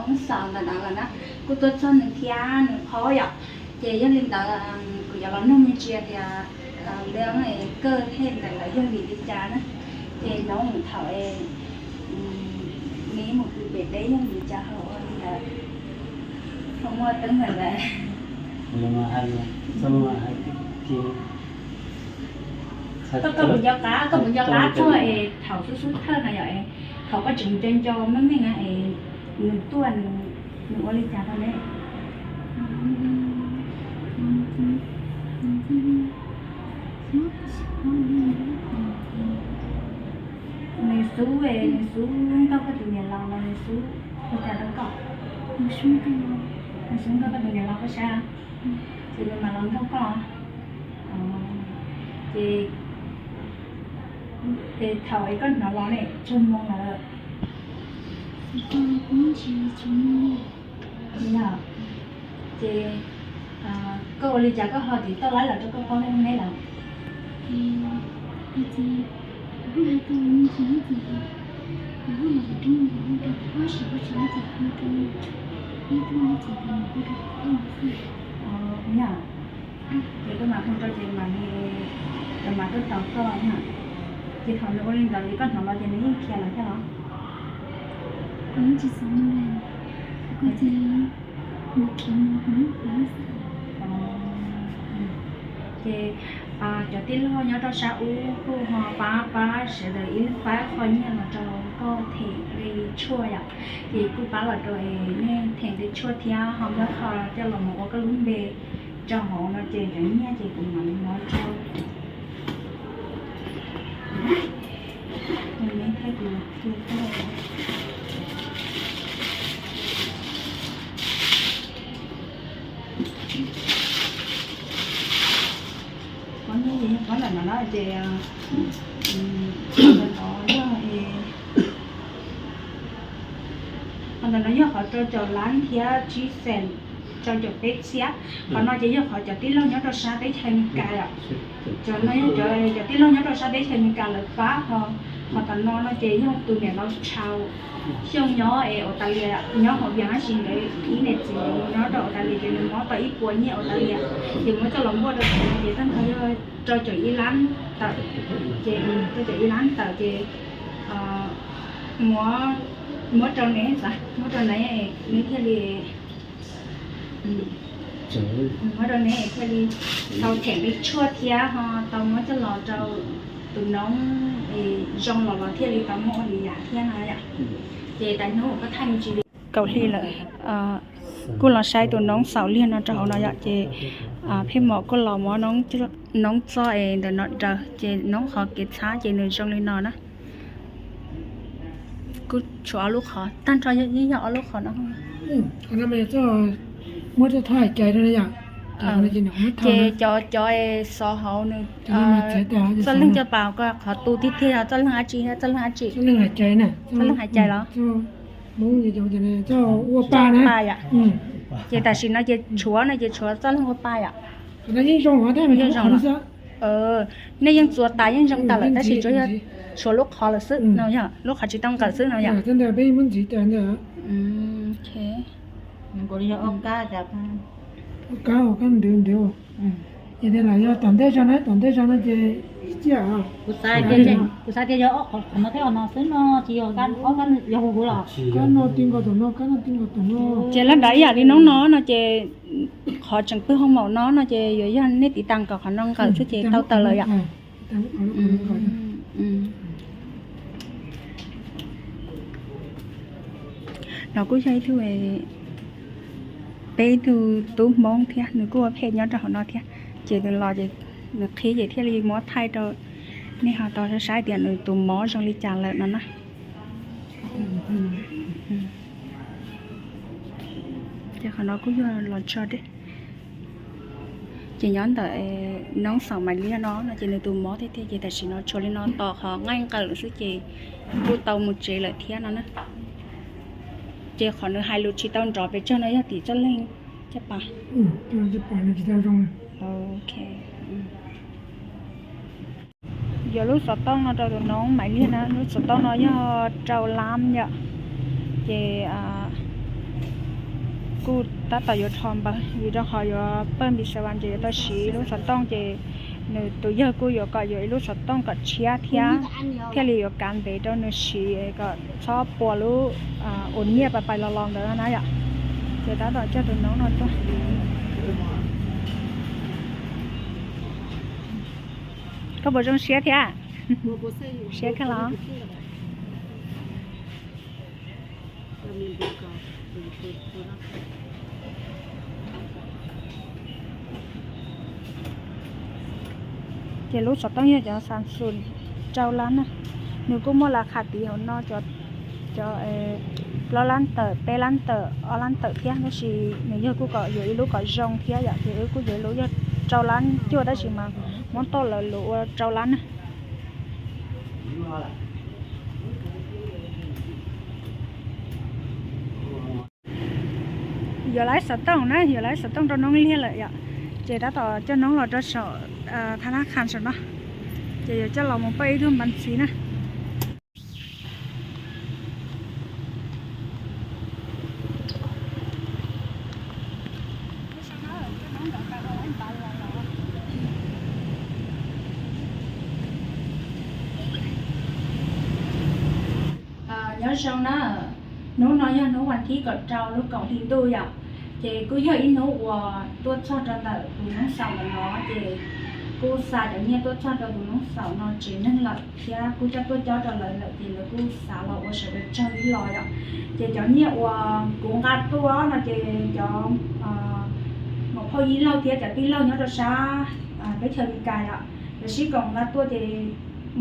Hmoob xaus ntawm no lawm na, kuj tuaj txog nws thiab nws qhov yom. Ces yog li ntawd kuv yuav los nug me ntsis tias lawv kawj thiab ntawm lawv yog vim li cas na. Ces nyob mus thaum neb mus pw pem teb yog vim li cas ho ua li ntawd, ho muaj teeb meem lawm. Koj, koj puas nco qab, koj puas nco qab txog es thaum xub xub thawj no yom, thaum koj tseem nco nco meej meej na es nws tuaj, nws ua li cas rau neb? Nws xub, nws xub nkaug koj tus niam laus los nws xub ua cas rau koj? Nws xub nkaug koj tus niam laus koj sab, ces nws mam los nkaug koj. Ces, ces thaum es koj hnov los ne tsawg moo lawm? Yog, ces koj ua li cas koj ho tsis tau laib los rau koj paub neb lawm? Yog, ces koj mam hu rau ces mam li, lawv mam tuaj tos koj yog. Ces thaum nws ua li ntawd ces koj hnov los ces nws yeej khiav lawm thiab los? Ces cov tij laug nyob rau sab ub kuj ho pab pab sawv daws ib leeg pab qho nyiaj los rau koj them li tshuaj yom. Ces kuj pab los rau nej them li tshuaj thiab ho muab qho coj los mus ua koj lub npe rau hauv no ces cov nyiaj ces kuv mam li muab rau. Qhov no ces yog qhov ntawm no na ces, qhov ntawm no yog, qhov ntawm no yog qhov rau caum lab thiab tsib xees rau caum peb txhiab. Qhov no ces yog qhov cov tij laug nyob rau sab teb chaws Amelikas yom. Cov no yog cov, cov tij laug nyob rau sab teb chaws Amelikas lawv pab ho. Qhov tom no no ces yog tus niam laus Tshau Xyooj nyob es Australia, nyob hauv Vias tab sis nkawd ib niam txiv nyob rau Australia ces nws muab tau ib puas nyiaj Australia, ces muab coj los npuaj rau tsev ces tag nrho yog rau caum ib lab tawm, ces rau caum ib lab tawm ces muab, muab rau neb, muab rau neb, neb thiaj li, muab rau neb thiaj li tau them li tshuaj thiab ho tau muab coj los rau tus noob zoo los los thiaj li tau muaj ua li yam thiab no yom. Ces tas hnub uas koj thaij me ntsis li kaum hli lawm, kuj los saib tus noob xaum liag no rau hauv no yom, ces pheej mom kuj los muab noob txoj es ntawm no daws ces noob qhov kev txhab ces nws zoo li no na. Kuj tshuav ob lub qhov, tag nrho yeej yog ob lub qhov no. Muab txoj thawj hais cai rau yom. Ces cov, cov xov hauv nws, txoj leeg coj pas ko qhov tu tiag tiag yog txoj leeg dab tsi, txoj leeg dab tsi? Txoj leeg hais cai los? Ua pa yom. Ces tam sim no ces tshuav no ces tshuav txoj leeg ua pa yom. Yeej zoo, nej yeej txuas tas yeej zoo tas lawm tab sis tsuas yog tshuav lub qhov lawm xwb no yog, lub qhov tsis tau nqawm xwb no yom. Ces tias lam yog tom ntej zog na, tom ntej zog no ces ib ciaj. Kuv xav tias yog ob qhov no thiab no xwb no, tsis yog kab, ob kab yog huv huv los? Kab no ti nkaus tom no, kab no ti nkaus tom no. Ces lab dav ib yam li noob no no ces qhov tseem pw hoo maum no no ces yuav yog nej tiv tas kom qhov no nqawm xwb ces tau tawm lawm yom. No kuj yog ib tug, peb ib tug tub Hmoob thiab nws kuj ua phem nyob rau hauv no thiab. Ces nws los ces nws qhib ces thiaj li muab thaij rau nej ho tau saib tias nws tus mob zoo li cas lawm no na. Ces qhov no kuj yog los tso dej. Ces nyob ntawm noob xaum Maiv Liab no no ces nws tus mob tiag tiag ces tam sim no tshuav li no tos qhov nqaij nqawm lawm xwb ces kuj tau mus tsev lawm thiab no na. Ces qhov nws hais lus tsis tau nrov pes tsawg no yog tim txoj leeg caj pas. Yuav lub xov tooj no rau tus noob Maiv Liab na, lub xov tooj no yog rau lab yom. Ces Kuj tab tom yuav rho npaws vim rau qhov yuav pawg npis xav vas ces yuav tau siv ib lub xov tooj ces nws tus yawg kuj yuav kom yuav ib lub xov tooj kom tshiab thiab, thiaj li yuav kav ntev rau nws siv kom txhob pua lub ua nyiaj pais pais los los ntawd na yom. Ces tab tom coj tus noob no tuaj. Koj puas zoo siab thiab? Siab kawg los? Ces lub xov tooj yog cov Samsung rau lab na, nws kuj muaj las khas tiv hauv no, cov plaub lab tawm, peb lab tawm, ob lab tawm thiab, tab sis nws yog kuj kom yuav ib lub kom zoo thiab yom, ces wb kuj yuav ib lub yog rau lab cuaj tab sis mas muab tauj lawv lus ua rau lab na. Yuav lawv xov tooj na, yuav lawv xov tooj rau noob liag lawm yom, ces tab tom coj noob los rau saum thab nab khas saum no, ces yuav coj los mus pawj ib tug npas ntxiv na. Nyob zoo na, hnub no yog hnub vas thib kaum rau lub kaum hli ntuj yom, ces kuj yog ib hnub uas tuaj txog rau ntawm tus noob xaum ntawm no, ces kuj xa cov nyiaj tuaj txog rau tus noob xaum no tsev neeg lawm thiab kuj coj tuaj cob rau lawv lawm ces lawv kuj xav los ua sawv daws tsaug ib los yom. Ces cov nyiaj uas kuv nqa tuaj no ces cov muam phauj yij laug thiab cov tij laug nyob rau sab teb chaws Amelikas yom, lawv sib koom nqa tuaj ces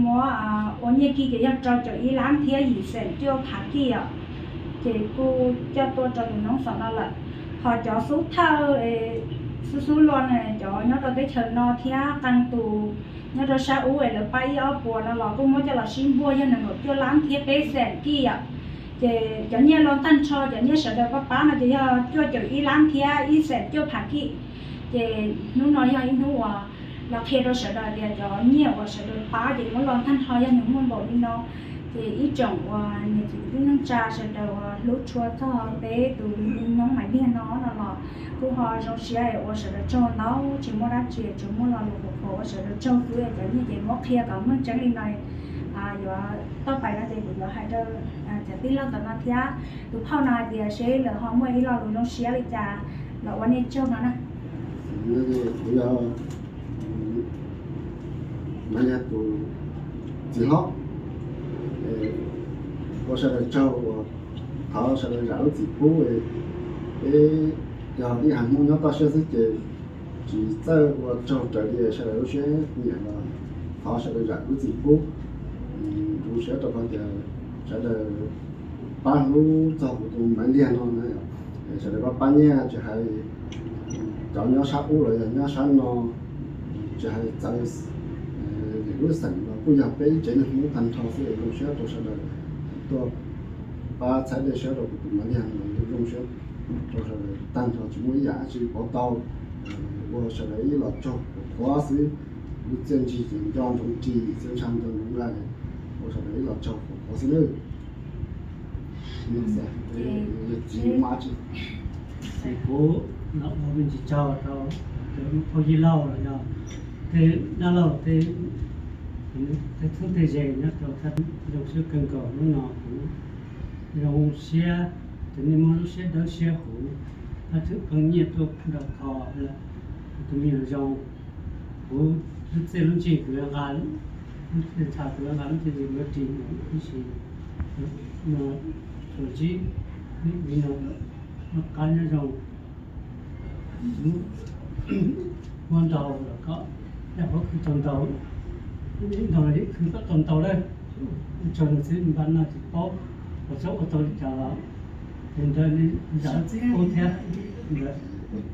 muab ua nyiaj kij ces yog rau caum ib lab thiab yim xees cuaj phav kij yom. Ces kuj coj tuaj rau tus noob xaum no lawm. Ho cov xub thawj xub xub luaj na, cov nyob rau teb chaws no thiab qee tus nyob rau sab ub es lawv pab ib ob puas no los kuj muab coj los sib npuaj yog nees nkaum cuaj lab thiab peb xees kij yom. Ces cov nyiaj los tag nrho cov nyiaj sawv daws pab pab no ces yog cuaj caum ib lab thiab ib xees cuaj phav kij. Ces hnub no yog ib hnub uas los qhia rau sawv daws tias cov nyiaj uas sawv daws pab ces muab los tag nrho yog nws muaj npaum li no. Ces ib tsoom uas niam txiv kwv tij neej tsa sawv daws uas hlub tshua txog peb tus me noob Maiv Liag no no los kuj ho zoo siab es ua sawv daws tsaug ntau, tsis muaj dab tsi, tsuas muaj lo lus qhuas qhuas ua sawv daws tsaug xwb. Cov nyiaj ces muab qhia kom meej tseeb li no, yuav toj pais no ces kuv yuav hais rau cov tij laug tom no thiab tus phauj no hais tias seb lawv ho muaj ib lo lus zoo siab li cas los ua nej tsaug no na. Kuv yog Maiv Liag tus txiv hlob, ua sawv daws tsaug uas thov sawv daws zam lub txim pub. Peb yog ib haiv Hmoob nyob toj siab xwb ces tsis txawj ua tsaug raws li sawv daws lub siab nyiam los thov sawv daws zam lub txim pub. Zoo siab rau qhov tias sawv daws pab hlub txog kuv tus Maiv Liag no na, sawv daws pab pab nyiaj tsis hais cov nyob sab ub los yog nyob sab no, tsis hais txawv lwm lub xeem los kuj yog peb ib tsev neeg Hmoob tag nrho xwb. Zoo siab rau sawv daws tuaj pab txhawb dej siab rau kuv tus Maiv Liag no, zoo siab rau sawv daws tag nrho tsis muaj ib yam dab tsi pov tau, ua sawv daws ib los tsaug qhuav qhuav xwb. Lub txiaj ntsig ces nco ntsoov ris, txiaj ntsha nco ntsoov nqaij, ua sawv daws ib los tsaug qhuav qhuav xwb nawb. Ces kuv los ua me ntsis tsaug rau cov phauj yij laug los yog tej dab laug tej txheeb tej ze nyob rau thaj zoo siab kawg nkaus. Hnub no kuv zoo siab, ces nej muaj lub siab dawb siab kuv, thaj thwm pheej nyiaj tuaj nrog kho lawm, kuv tus me nyuam zoo. Kuv lub txiaj lub ntsig kuv yuav nqa, lub txiaj ntsha kuv yuav nqa, lub txiaj ntsig kuv yuav ris mus ib sim no, tsuas ntsib li no, noj qab nyob zoo. Muab ntau los koj, yog kuv khwv tau ntau, ib ntau los yeej khwv koj tau ntau lawm. Tsaug ntau xwb, npaj no tsis paub, kuv txhob ua tau li cas los, ces ntawd li zam txim pub thiab. Ntawd,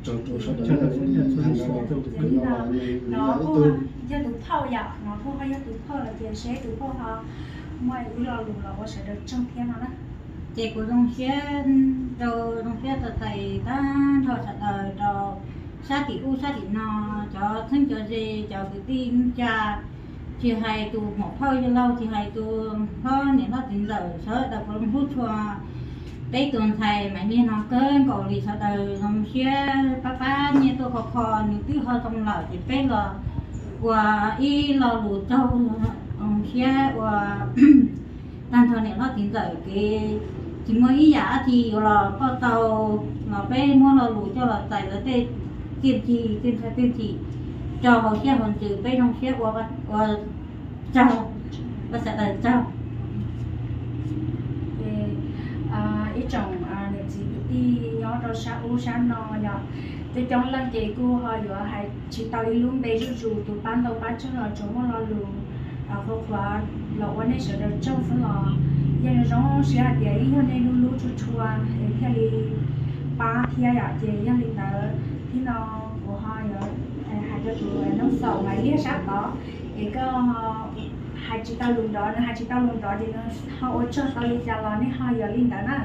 tsaug rau sawv daws. Yog tus phauj yom, no kuj ho yog tus phauj lawm ces seb tus phauj ho muaj ib lo lus los ua sawv daws tsaug thiab no na. Ces kuv zoo siab rau, zoo siab txais tag nrho sawv daws rau sab tim ub sab tim no, cov txheeb cov ze, cov kwv tij neej tsa, tsis hais tus muam phauj yawg laug, tsis hais tus hlob niam hlob txiv ntxawm, sawv daws puav leej hlub tshua. Peb tus ntxhais Maiv Niag no kawg nkaus li sawv daws zoo siab pab pab nyiaj tuaj kho kho, nws twb ho zoo lawm ces peb los ua ib lo lus tsaug zoo siab ua tag nrho niam hlob txiv ntxawm kev tsis muaj ib yam dab tsi yuav los pauj tau, los peb muab lo lus coj los txais lawv tej txiaj ntsig txiaj ntsig txiaj ntsig rau hauv siab hauv ntsws, peb zoo siab ua tsaug, ua sawv daws tsaug. Ib tsoom niam txiv kwv tij nyob rau sab ub sab no yom, coob coob leej ces kuj ho yuav hais tsis tau ib lub npe zuj zus, tus pab ntau pab tsawg los tsuas muaj lo lus qhuav qhuav los ua nej sawv daws tsaug xwb los yeej zoo siab hais tias yeej yog nej lub lub tshua tshua es thiaj li pab thiab yom. Ces yog li ntawd, thib no kuv ho yuav hais rau tus Nooj Xaum Maiv Liag sab tod, es koj hais tsis tau lus nrov, nws hais tsis tau lus nrov ces nws ho ua tsaug tau li cas los nej ho yuav li ntawd na.